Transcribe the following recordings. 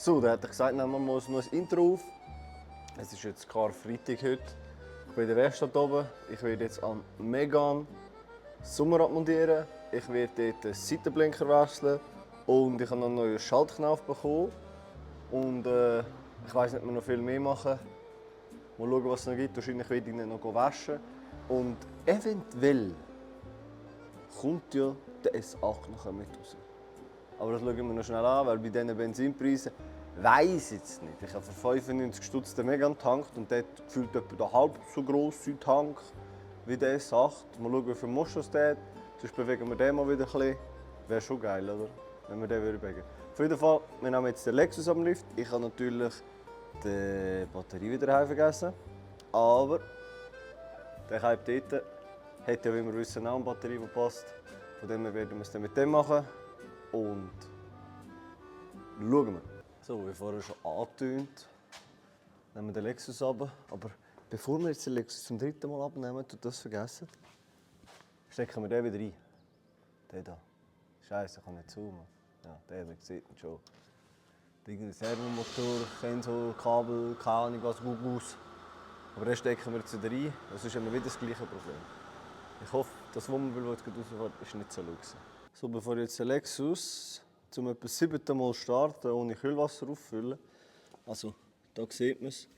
So, da hat er gesagt, nehmen wir mal noch ein Intro auf. Es ist jetzt Karfreitag heute. Ich bin in der Werkstatt oben. Ich werde jetzt am Megane Sommerrad montieren. Ich werde dort den Seitenblinker wechseln. Und ich habe noch einen neuen Schaltknauf bekommen. Und ich weiss nicht mehr noch viel mehr machen. Mal schauen, was es noch gibt. Wahrscheinlich werde ich ihn noch waschen. Und eventuell kommt ja der S8 noch mit raus. Aber das schauen wir noch schnell an, weil bei diesen Benzinpreisen weiss ich jetzt nicht. Ich habe für 95 Stutz den Megane getankt und der gefühlt etwa den halb so grossen Tank wie der S8. Mal schauen, wie viel Moschus der hat. Sonst bewegen wir den mal wieder ein bisschen. Wäre schon geil, oder? Wenn wir den bewegen würden. Auf jeden Fall, wir nehmen jetzt den Lexus am Lift. Ich habe natürlich die Batterie wieder vergessen. Aber der Hype dort hat ja, wie wir wissen, auch eine Batterie, die passt. Von dem her werden wir es dann mit dem machen. Und schauen wir. So, wie vorher schon angetönt, nehmen wir den Lexus ab. Aber bevor wir jetzt den Lexus zum dritten Mal abnehmen, tut das vergessen, stecken wir den wieder ein. Den hier. Scheiße, ich kann nicht zoomen. Ja, der sieht man schon. Der Servomotor, Sensor, Kabel, keine Ahnung was, Gugus. Aber den stecken wir jetzt wieder rein. Das ist immer wieder das gleiche Problem. Ich hoffe, das Wohnmobil, das jetzt gerade rausfährt, ist nicht so laut. So, bevor jetzt der Lexus zum etwa 7. Mal starten, ohne Kühlwasser auffüllen. Also, da sieht man es.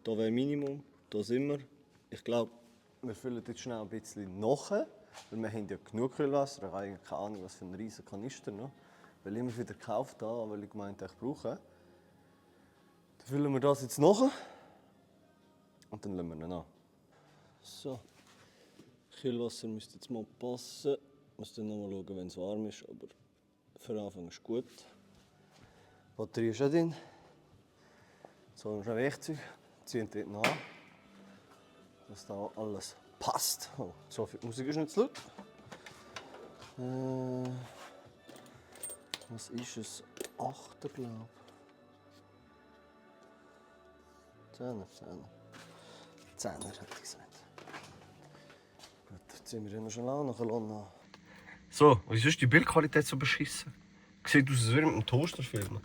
Hier wäre Minimum, hier sind wir. Ich glaube, wir füllen jetzt schnell ein bisschen nach, weil wir haben ja genug Kühlwasser. Ich habe eigentlich keine Ahnung, was für ein riesen Kanister noch. Weil ich immer wieder gekauft habe, weil ich gemeint habe, ich brauche. Dann füllen wir das jetzt nach und dann lassen wir ihn an. So. Kühlwasser müsste jetzt mal passen. Ich muss dann noch mal schauen, wenn es warm ist, aber für den Anfang ist gut. Die Batterie ist auch drin. Jetzt holen wir schon Werkzeug, ziehen dort noch an, dass da alles passt. Oh, so viel Musik ist nicht zu laut. Was ist es? 8er, glaube ich. 10er. 10er hätte ich gesagt. Gut, jetzt ziehen wir ihn schon an, nachher lassen wir an. So, wieso ist die Bildqualität so beschissen? Sieht aus, als würde man mit einem Toaster filmen.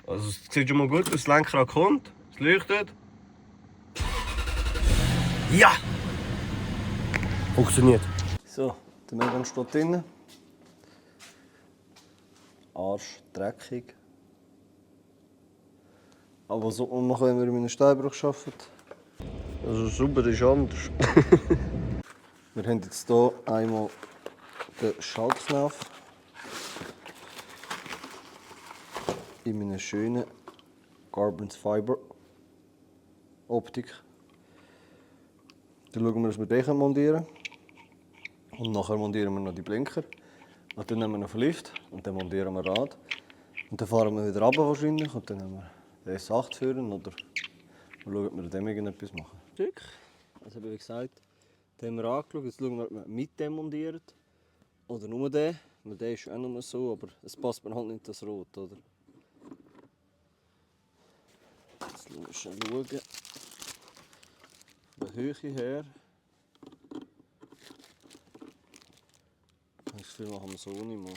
Also, es sieht schon mal gut aus, das Lenkrad kommt, es leuchtet. Ja! Funktioniert. So, der Megane steht drin. Arsch dreckig. Aber was soll man machen, wenn wir in einem Steinbruch arbeiten? Also, sauber ist anders. Wir haben jetzt hier einmal den Schaltknauf in einer schönen Carbon Fiber Optik. Dann schauen wir, dass wir den montieren können. Und nachher montieren wir noch die Blinker. Und dann nehmen wir noch einen Lift und dann montieren wir Rad. Und dann fahren wir wieder runter wahrscheinlich und dann nehmen wir den S8 führen oder schauen, ob wir dem irgendetwas machen. Also wie gesagt, den haben wir angeschaut. Jetzt schauen wir, ob wir mit dem montieren. Oder nur den. Weil der ist auch nur so, aber es passt mir halt nicht das Rot, oder? Jetzt schauen wir schnell. Von der Höhe her. Das Gefühl machen wir so nicht mehr.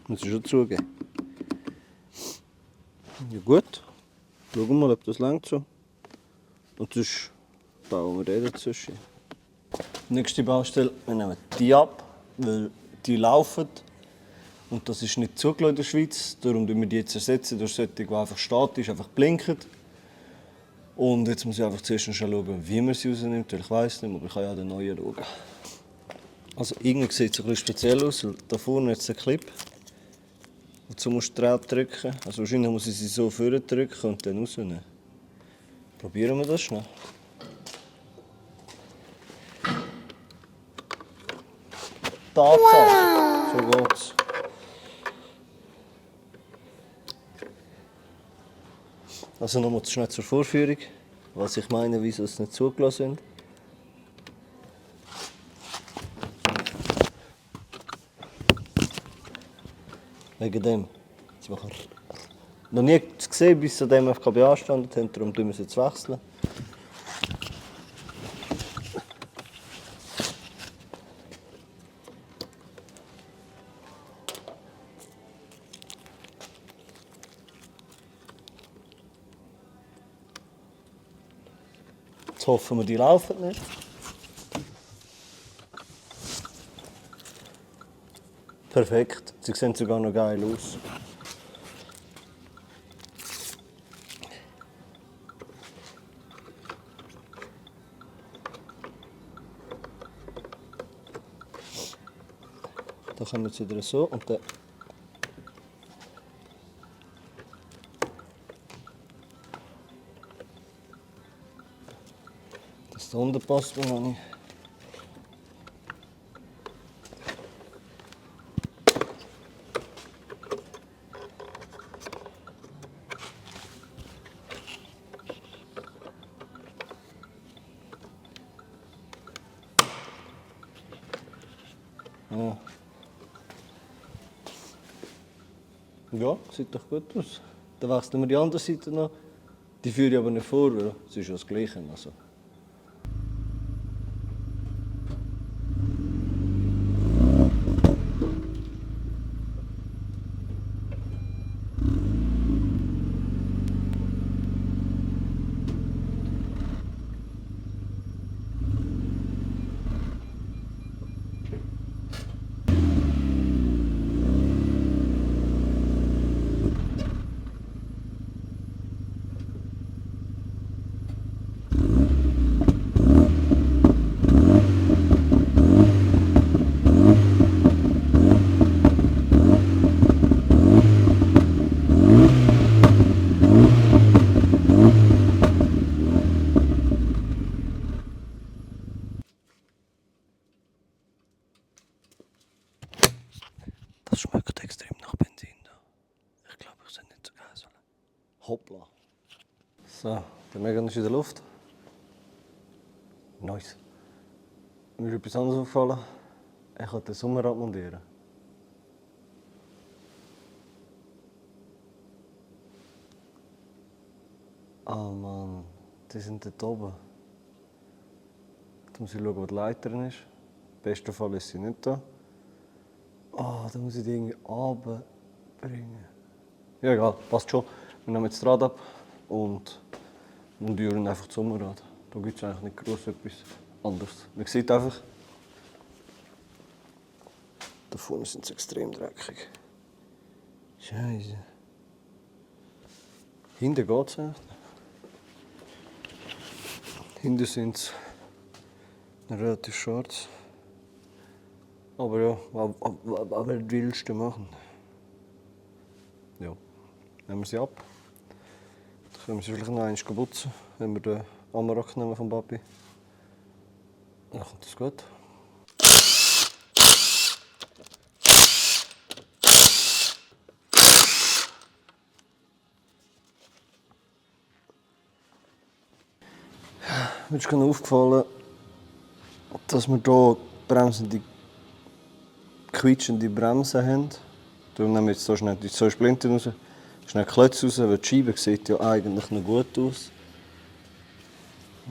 Muss ich schon zugeben. Ja gut, schauen wir mal, ob das langt so. Und sonst bauen wir den dazwischen. Nächste Baustelle, wir nehmen die ab, weil die laufen. Und das ist nicht zugelassen in der Schweiz. Darum ersetzen wir die jetzt durch solche, die einfach statisch einfach blinken. Und jetzt muss ich einfach zuerst schauen, wie man sie rausnimmt, weil ich weiss nicht, aber ich kann ja den neuen schauen. Also irgendwie sieht es ein bisschen speziell aus, weil da vorne jetzt ein Clip. Dazu musst du drauf drücken. Also wahrscheinlich muss ich sie so drücken und dann rausnehmen. Probieren wir das schnell. Tatsache! So geht's. Also nochmal schnell zur Vorführung, was ich meine, wieso es nicht zugelassen sind. Wegen dem. Sie machen noch nie gesehen, bis sie an dem FKB anstanden haben, darum tun wir es jetzt wechseln. Jetzt hoffen wir, die laufen nicht. Perfekt, sie sehen sogar noch geil aus. Da kommen wir jetzt wieder so und dann das da unten passt mir noch nicht. Ja. Ja, sieht doch gut aus. Dann wechseln wir die andere Seite noch. Die führe ich aber nicht vor, weil es ist ja das Gleiche. Also. Das schmeckt extrem nach Benzin. Ich glaube, ich sollte nicht so geil sollen. Hoppla. So, der Megan ist in der Luft. Nice. Mir ist etwas anderes aufgefallen. Ich kann den Sommerrad montieren. Ah Mann, die sind dort oben. Jetzt muss ich schauen, wo die Leiterin ist. Im besten Fall ist sie nicht da. Ah, da muss ich die irgendwie runterbringen. Ja, egal, passt schon. Wir nehmen jetzt das Rad ab und montieren einfach das Sommerrad. Da gibt es eigentlich nicht groß etwas anderes. Man sieht einfach, da vorne sind sie extrem dreckig. Scheiße. Hinten geht es eigentlich. Hinten sind sie relativ schwarz. Aber ja, was willst du machen? Ja, nehmen wir sie ab. Dann können wir sie vielleicht noch einmal putzen, wenn wir den Amarok nehmen vom Papi. Dann kommt das gut. Mir ist gerade aufgefallen, dass wir hier bremsende, quietschende Bremsen haben. Darum nehmen wir jetzt so schnell die 2 Splinter raus, schnell die Klötze raus, weil die Scheibe sieht ja eigentlich noch gut aus.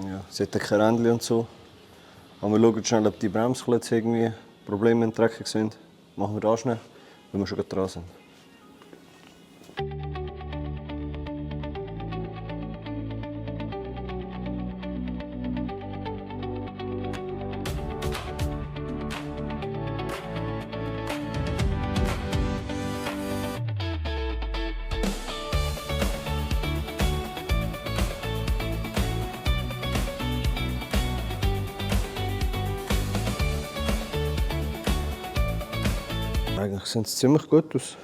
Ja, sie hat kein Rändchen und so. Aber wir schauen schnell, ob die Bremsklötze irgendwie Probleme mit dreckig sind. Machen wir das schnell, wenn wir schon dran sind. Eigentlich sehen sie ziemlich gut aus.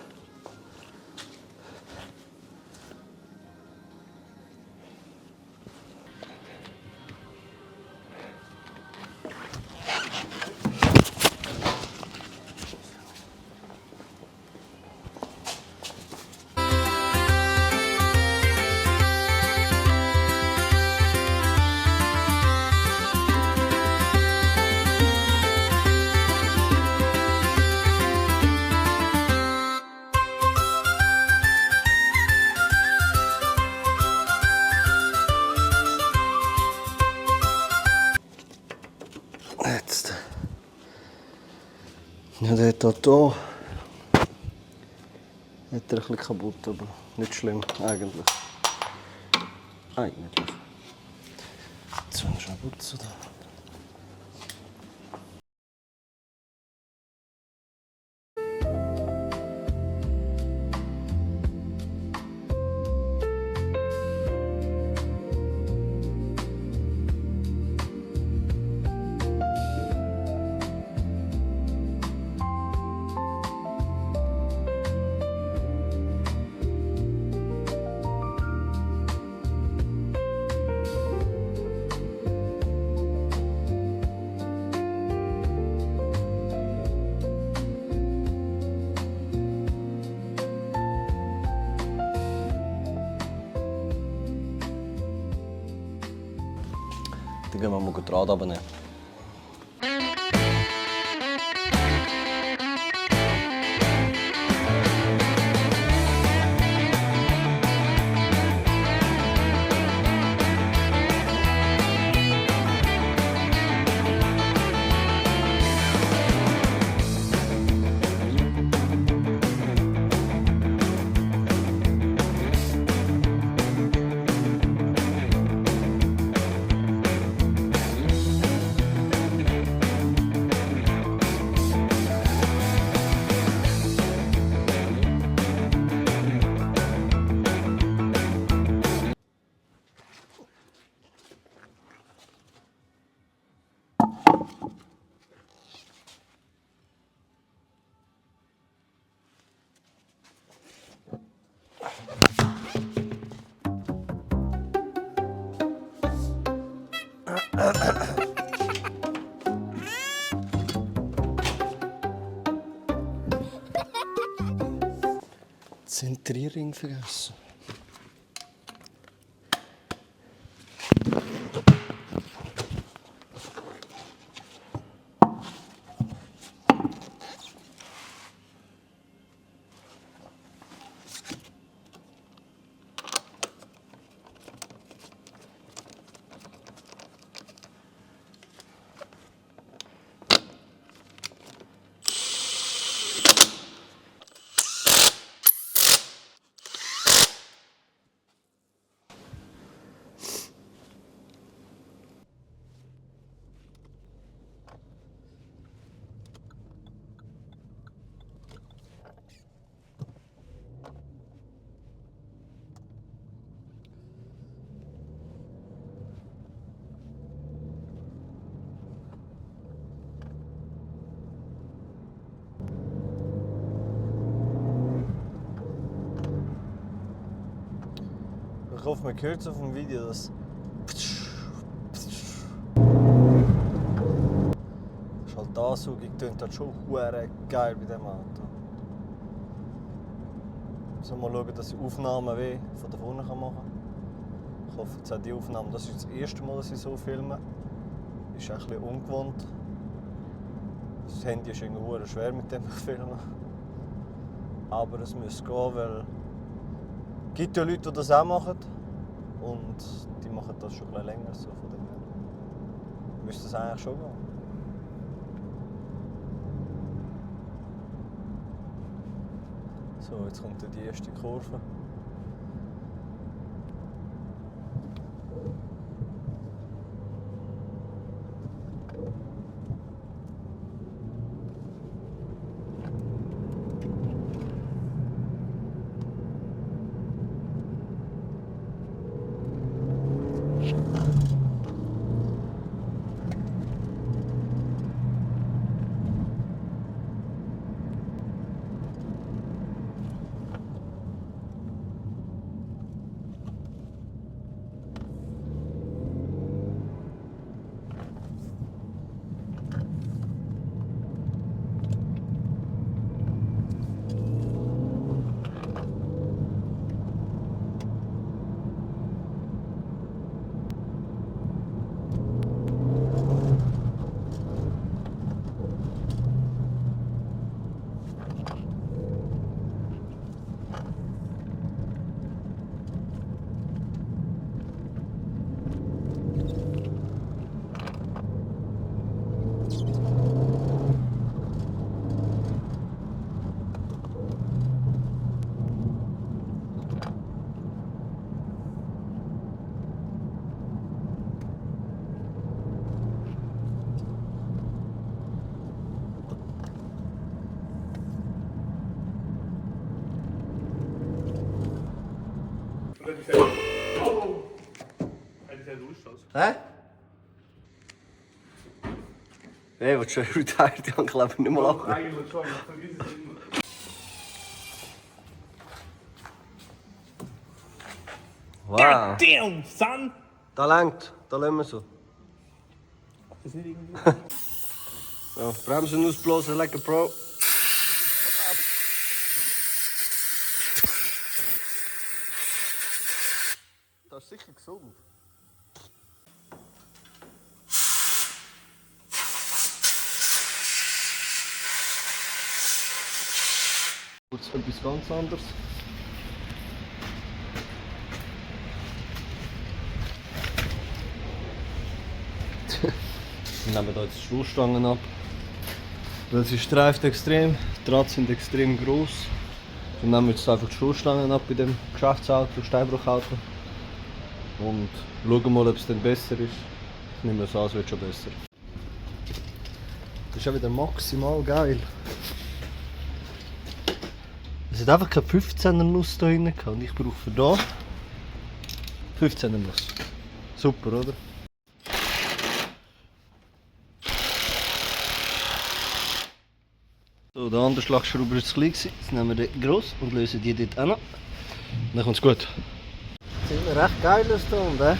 Ja, der hat hier hat er ein bisschen kaputt, aber nicht schlimm eigentlich. Eigentlich. Jetzt wollen wir schon putzen. Dann gehen wir mal den Draht runternehmen. Zentrierring vergessen. Ich hoffe, man hört es auf dem Video, dass das ist halt die Ansaugung, klingt halt schon verdammt geil bei diesem Auto. Ich soll mal schauen, dass ich Aufnahmen wie von da vorne machen kann. Ich hoffe, jetzt auch die Aufnahme, das ist das erste Mal, dass ich so filme. Ist ein bisschen ungewohnt. Das Handy ist irgendwie schwer, mit dem ich filme. Aber es muss gehen, weil es gibt ja Leute, die das auch machen. Und die machen das schon ein bisschen länger. So von dem her müsste es eigentlich schon gehen. So, jetzt kommt die erste Kurve. Hä? Ey, was schon retired, ich glaube nicht mal ab. Eigentlich schon, ich vergesse es immer. Wow. Damn, son! Da langt, da lassen wir so. Das ist nicht irgendwie. Ja, Bremsen ausblasen, lecker Pro. Das ist sicher gesund. Kurz etwas ganz anderes. Wir nehmen hier jetzt die Stoßstangen ab. Weil sie streift extrem, die Draht sind extrem groß. Wir nehmen jetzt einfach die Stoßstangen ab bei dem Geschäftsauto, Steinbruchauto. Und schauen mal, ob es dann besser ist. Ich nehme es an, es wird schon besser. Das ist auch wieder maximal geil. Es hat einfach keine 15er Nuss da drin gehabt. Und ich brauche für da 15er Nuss. Super, oder? So, der andere Schlagschrauber ist zu klein. Jetzt nehmen wir den gross und lösen die dort an. Dann kommt es gut. Das ist immer recht geil aus hier, da.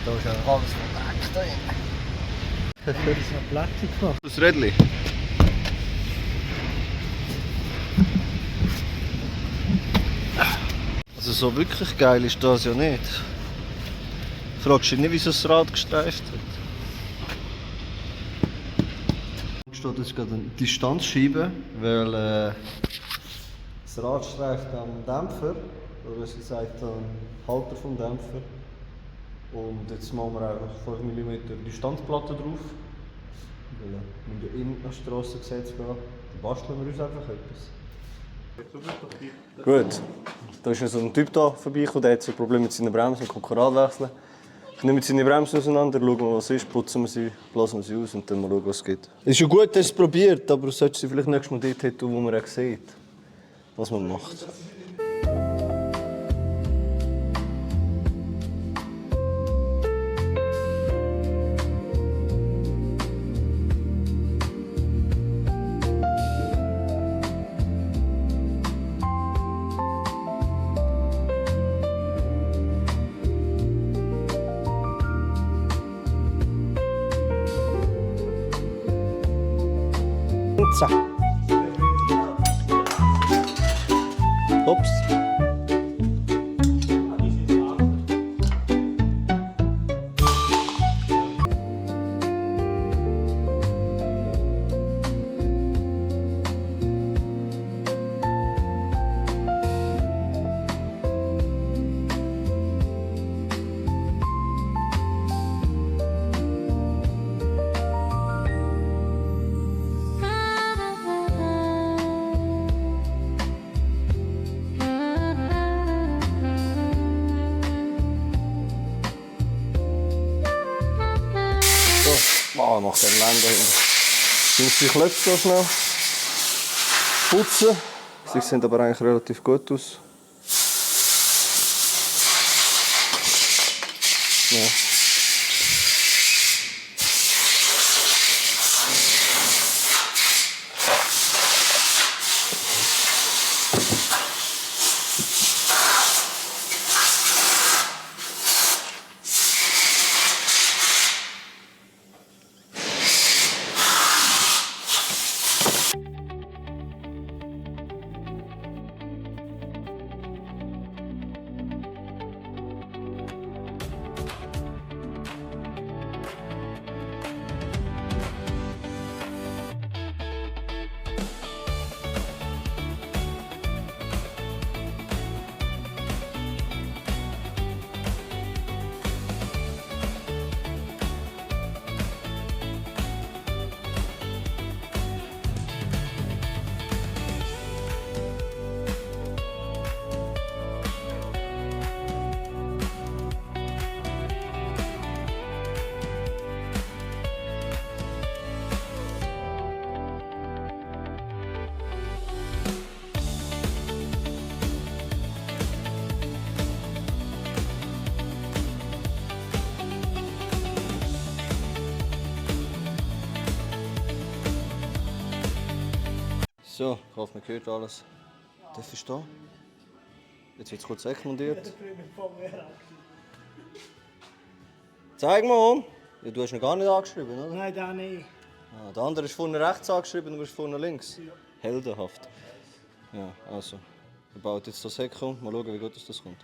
Da ist ja alles verdeckt drin. Das ist noch Plastik gemacht. Das Rädchen. Also so wirklich geil ist das ja nicht. Fragst du dich nicht, wieso das Rad gestreift hat? Steht jetzt gerade eine Distanzscheibe, weil das Rad streift am Dämpfer, oder besser gesagt am Halter vom Dämpfer. Und jetzt machen wir einfach 5 mm Distanzplatte drauf. Weil wir ja in das Strassengesetz gehen, dann basteln wir uns einfach etwas. Gut, da ist so ein Typ da vorbeigekommen, der hat so ein Problem mit seiner Bremse und kann Rad wechseln. Ich nehme seine Bremse auseinander, schauen wir, was ist, putzen wir sie, blasen wir sie aus und dann mal schauen, was es gibt. Es ist ja gut, dass er es probiert, aber solltest du sie vielleicht nächstes Mal dort tun, wo man auch sieht, was man macht. Zack. Ups. Oh, nach dem Länder hin. Die Klöpfe so schnell putzen. Sie sehen aber eigentlich relativ gut aus. Ja. So, ich hoffe, man hört alles. Darf ich stehen? Jetzt wird es kurz wegmontiert. Zeig mal! Ja, du hast ihn gar nicht angeschrieben, oder? Nein, da nicht. Ah, der andere ist vorne rechts angeschrieben, du bist vorne links. Ja. Heldenhaft. Ja, also. Wir bauen jetzt das Heck um. Mal schauen, wie gut das kommt.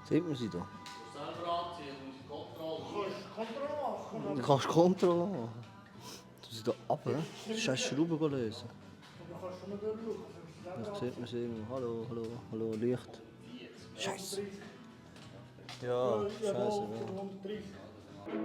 Sieht man sie da? Du kannst Kontrolle machen. Du sie da runter. Scheiß Schrauben lösen. Vielleicht sieht man sie irgendwo. Hallo, hallo, hallo, Licht. Scheiße. Ja, scheiße. Ja.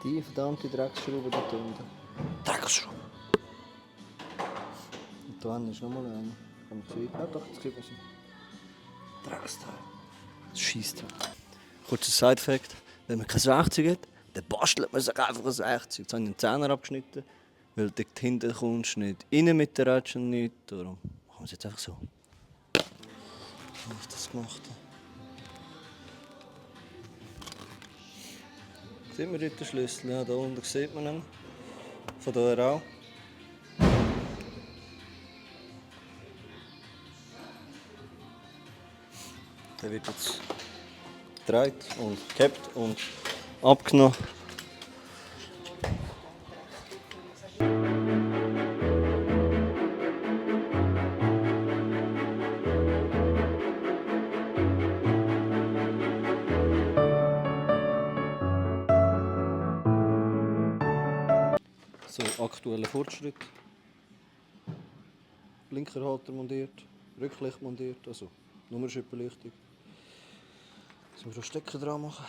Die verdammte Drecksschraube da unten. Drecksschraube! Und da hinten ist nochmal eine. Kann man sehen? Ja doch, jetzt gibt man sie. Drecksteil. Das scheisst. Kurzer Side-Fact. Wenn man kein Werkzeug hat, dann bastelt man sich einfach ein Werkzeug. Jetzt habe ich den Zehner abgeschnitten, weil du hinten kommst nicht rein mit der Rätsel nicht. Darum machen wir es jetzt einfach so. Wie habe ich das gemacht? Sieht man dort den Schlüssel? Ja, da unten sieht man ihn. Von hier auch. Der wird jetzt gedreht und gehabt und abgenommen. So, aktueller Fortschritt. Blinkerhalter montiert, Rücklicht montiert, also Nummernschippenlichtung. Jetzt müssen wir Stecker dran machen.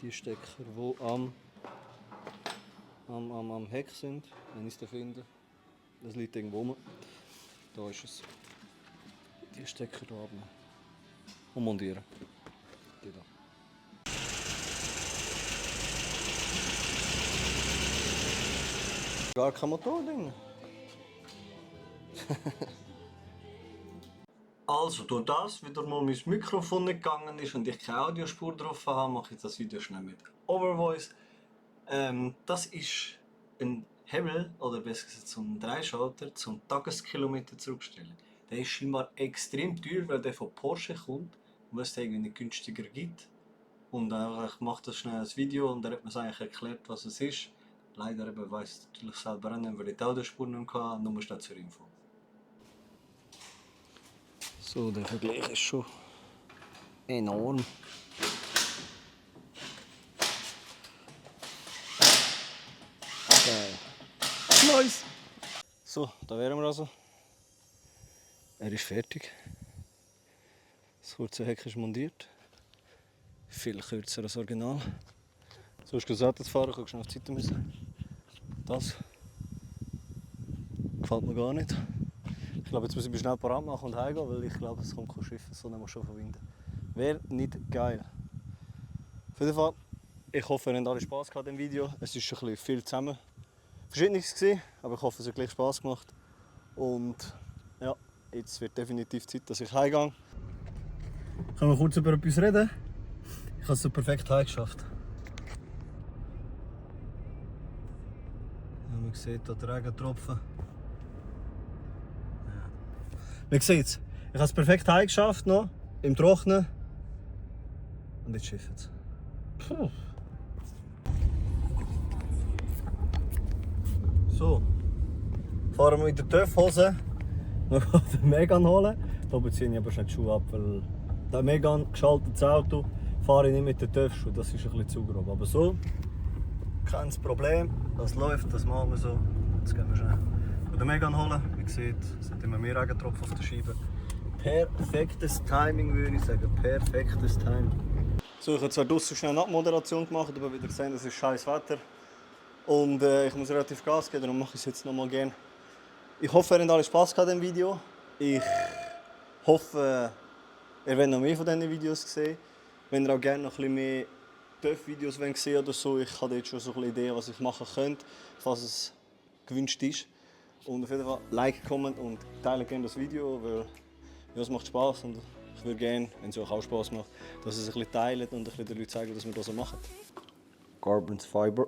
Die Stecker, die am Heck sind, wenn ich es finde. Das liegt irgendwo rum. Da ist es. Die Stecker hier abnehmen. Und montieren. Die da. Gar kein Motor drin. Also, durch das wieder mal mein Mikrofon nicht gegangen ist und ich keine Audiospur drauf habe, mache ich das Video schnell mit Overvoice. Das ist ein Hebel, oder besser gesagt so ein Dreischalter, zum Tageskilometer zurückstellen. Der ist scheinbar extrem teuer, weil der von Porsche kommt und es irgendwie nicht günstiger gibt. Und ich mache das schnell als Video und da hat man es eigentlich erklärt, was es ist. Leider weiss ich es natürlich selber auch nicht, weil ich die Audiospur nicht mehr hatte, nur schnell zur Info. So, der Vergleich ist schon enorm. Geil. Nice! So, da wären wir also. Er ist fertig. Das kurze Heck ist montiert. Viel kürzer als Original. So ist gesagt, das Fahren, ich schon auf die Seite müssen. Das gefällt mir gar nicht. Ich glaube, jetzt muss ich schnell parat machen und heimgehen, weil ich glaube, es kommt kein Schiff, so nehmen wir schon verwinden. Wäre nicht geil. Auf jeden Fall, ich hoffe, ihr habt alle Spass gehabt im Video. Es ist schon ein bisschen viel zusammen. Verschiedenes gewesen, aber ich hoffe, es hat gleich Spass gemacht. Und ja, jetzt wird definitiv Zeit, dass ich heimgehe. Können wir kurz über etwas reden? Ich habe es so perfekt heimgeschafft. Ja, man sieht hier den Regentropfen. Ja. Man sieht es. Ich habe es perfekt heimgeschafft noch, im Trocknen. Und jetzt schifft es. Puh. So, fahren wir in der TÜV-Hose noch den Megane holen. Da beziehe ich aber schnell die Schuhe ab, weil der Megane geschaltetes Auto fahre ich nicht mit den TÜV-Schuhen, das ist ein bisschen zu grob. Aber so, kein Problem, das läuft, das machen wir so. Jetzt gehen wir schnell den Megane holen. Wie ihr seht, es sind immer mehr Regentropfen auf der Scheibe. Perfektes Timing, würde ich sagen, perfektes Timing. So, ich habe zwar draussen schnell eine Abmoderation gemacht, aber wieder gesehen, es ist scheiß Wetter. Und ich muss relativ Gas geben, darum mache ich es jetzt noch mal gerne. Ich hoffe, ihr habt alle Spass gehabt an diesem Video. Ich hoffe, ihr wollt noch mehr von diesen Videos sehen. Wenn ihr auch gerne noch ein bisschen mehr TÜV-Videos sehen oder so, ich habe jetzt schon so eine Idee, was ich machen könnte, falls es gewünscht ist. Und auf jeden Fall Like, Comment und teilen gerne das Video, weil ja, es macht Spass und ich würde gerne, wenn es euch auch Spass macht, dass ihr es ein bisschen teilt und ein bisschen den Leuten zeigen, dass wir das so machen. Carbon Fiber.